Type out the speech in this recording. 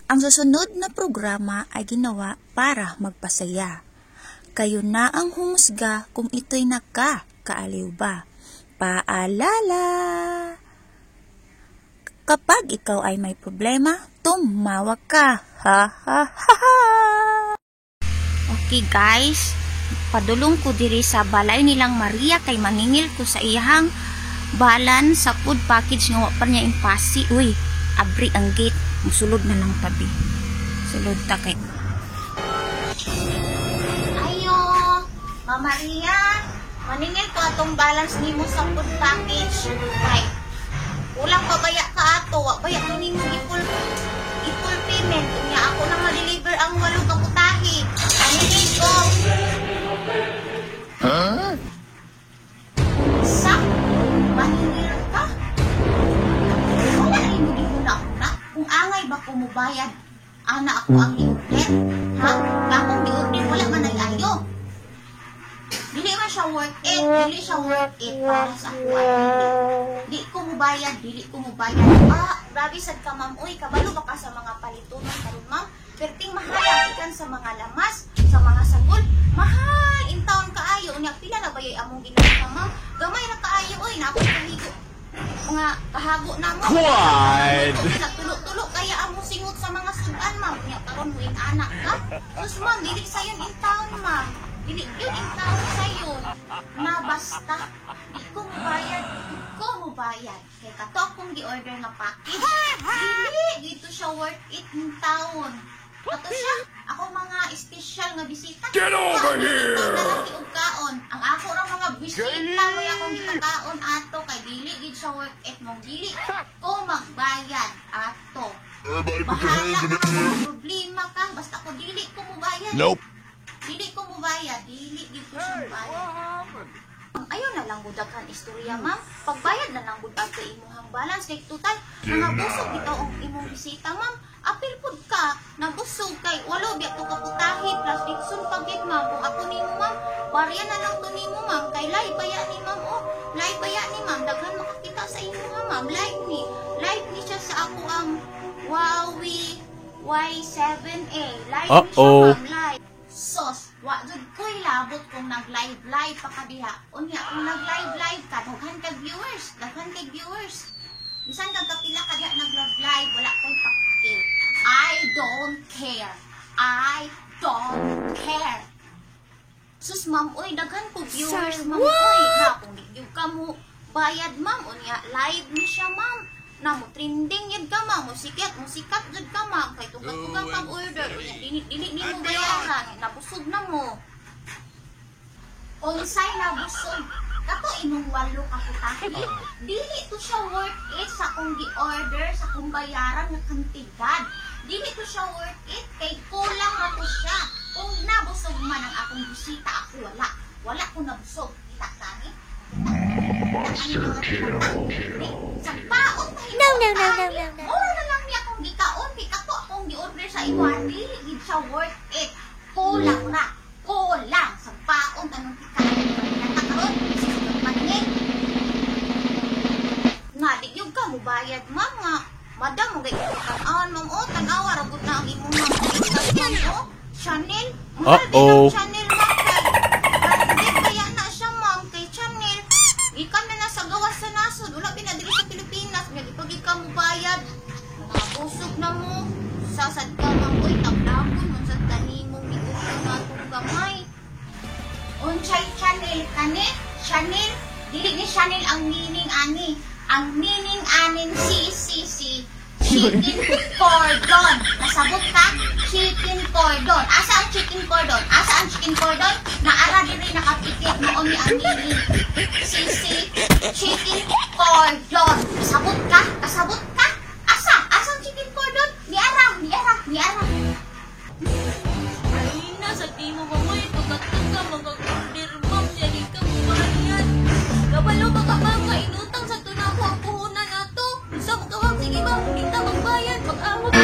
Ang susunod na programa ay ginawa para magpasaya. Kayo na ang humusga kung ito'y nakakaaliw ba. Paalala! Kapag ikaw ay may problema, tumawag ka. Ha ha ha ha! Okay guys, padulong ko diri sa balay nilang Maria kay maningil ko sa iyahang balance sa food package nga wa pa niya impasi. Uy, abri ang gate. Musulod na lang tabi. Sulod ta kay. Ayo, Ma'am Maria, maningil ko atong balance nimo sa food package. Kay kulang pa baya ka ato, wa baya ko nimo i-full payment. Unya ako nang ma-deliver ang walo ka putahe. Maningil ko. Huh? Sa maningil ka? Wala rin mo gihuna-huna. Kung angay ba ko mubayad, ana ako ang i-order? Ha? Akong gi-order wala man ay ayo. Dili man siya worth it. Dili siya worth it para sa ako ay dili. Di ko mubayad, dili ko mubayad. Ah, grabe sad ka, ma'am. Uy, kabalo ba ka sa mga palitunon karon, ma'am? Perting mahal ang ikan sa mga lamas, sa mga sagol. Mahal in town kaayo. Unya pila na bayay among ginawa, ma'am? Gamay ra kaayo oy, na ako kahigo. Mga kahago na mo. Quad. Nagtulo-tulo kaya amo singot sa mga sudan, ma'am. Unya karon mo anak ka. Sus, ma'am, dili sayon in town, ma'am. Dili yun in town sayon. Na basta di ko mubayad, di ko mubayad. Kay kato akong gi-order nga package. Dili dito siya worth it in town. Kato siya, ako mga espesyal nga bisita. Get over here! Lalaki og kaon. Ang ako ra mga bisita mo akong gipakaon ato kay dili gid siya worth it mong dili ko magbayad ato. Everybody put your Bahala hands in ka the air. kung problema ka, basta ko dili ko mubayad. Nope. Dili ko mubayad, dili gid ko siya mubayad. Ayaw na lang daghan istorya, ma'am. Pagbayad na lang gud ato imuhang balance kay total mga busog bitaw ang imong bisita, ma'am. Apil pud ka, nabusog kay walo biya to ka putahe plus litson pa gid, ma'am. Kung ako nimo, ma'am, barya na lang to nimo, ma'am, kay live baya ni ma'am oh. Live baya ni ma'am, daghan makakita sa imo ha, ma'am. Live ni. Live ni siya sa ako ang Huawei Y7A. Live ni siya, Uh-oh. ma'am, live. Sos, wa jud ko'y labot kung nag-live live pa ka diha. Unya kung nag-live live ka, daghan kag viewers, daghan kag viewers. Bisan kag kapila ka diha nag-live live, wala ko'y pake. I don't care. I don't care. Sus, ma'am, oy, daghan ko viewers, ma'am, oy. Na, kung di gyud ka mo bayad, ma'am, unya, live ni siya, ma'am. Na, mo trending yun ka, ma'am, mo sikat jud ka, ma'am. Kay tugag-tugang kag order, unya, dili, dili ni mo bayaran, nabusog na mo. Unsay nabusog? Kato imong walo ka putahe. Dili to siya worth it sa akong gi-order, sa akong bayaran nga kantidad. Dili to siya worth it kay kulang na to siya. Kung nabusog man ang akong bisita, ako wala. Wala ko nabusog. Kita kani? Monster kill. Sa paon pa. No, no, no, no, no, no. Mura na lang niya akong gikaon. Kay kato akong gi-order sa imo. Dili gid siya worth it. Kulang na. Kulang. Sa paon tanong kikaon. Nata karon. Paningin. Nga, di gyud ka mubayad, ma'am, nga. Madam, mo gay tan-awan, ma'am, oh, tan-awa ra gud na ang imong mga ma'am, oh. Chanel. Mahal din ang Uh-oh. Chanel, ma'am, kay branded kaya na siya, ma'am, kay Chanel. Gikan na na sa gawas sa nasod, wala pina diri sa Pilipinas, nga di pa gid ka mubayad. Mga busog na mo. Sasad ka, ma'am, oy, tablakon mo sa tanimong negosyo na atong gamay. Unsay Chanel kani? Chanel? Dili ni Chanel ang meaning ani. Ang meaning anin CCC, chicken cordon. Nasabot ka? Chicken cordon. Asa ang chicken cordon? Asa ang chicken cordon? Naara diri nakapikit mao ni ang meaning. CC, chicken cordon. Nasabot ka? Nasabot ka? Asa? Asa ang chicken cordon? Niara, niara, niara. Ay na, sa di mo mamoy, pagkatag ka, mag-order, ma'am, dali ka mubayad. Kabalo ba ka, ma'am, nga inutang sa tunang ko ang puhunan nato. Sa ka, ma'am, sige ma'am, kita magbayad, mag-amot.